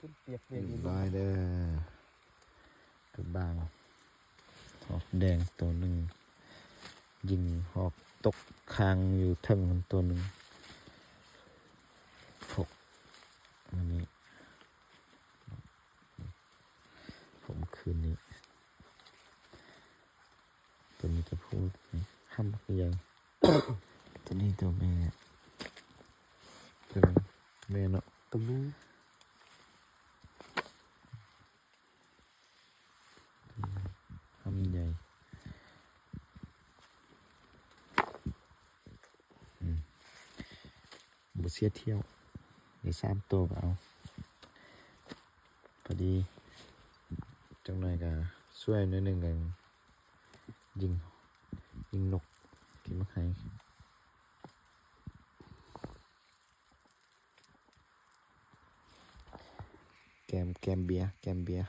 ປຽກເລີຍ ລຽບຮ້ອຍເດີ ກະບາງ ຮອກແດງໂຕໜຶ່ງ ຍິງຮອກຕົກຄ້າງຢູ່ເທິງຫັ້ນໂຕໜຶ່ງ ພົກມື້ນີ້ ພົກມື້ຄືນນີ້ ໂຕນີ້ໂຕຜູ້ ຫ້ຳບັກໃຫຍ່ ໂຕນີ້ໂຕແມ່ ໂຕນີ້ແມ່ເນາະ ໂຕແມ່ ຫ້ຳໃຫຍ່ ອືມ ບໍ່ເສຍຖ້ຽວ ໄດ້ສາມໂຕກະເອົາ ພໍດີ ຈັກໜ້ອຍກະຊ່ວຍໜ້ອຍໜຶ່ງ ກະຍິງ ຍິງນົກ ກິນໝາກໄຮ ແກມ ແກມເບຍ ແກມເບຍ.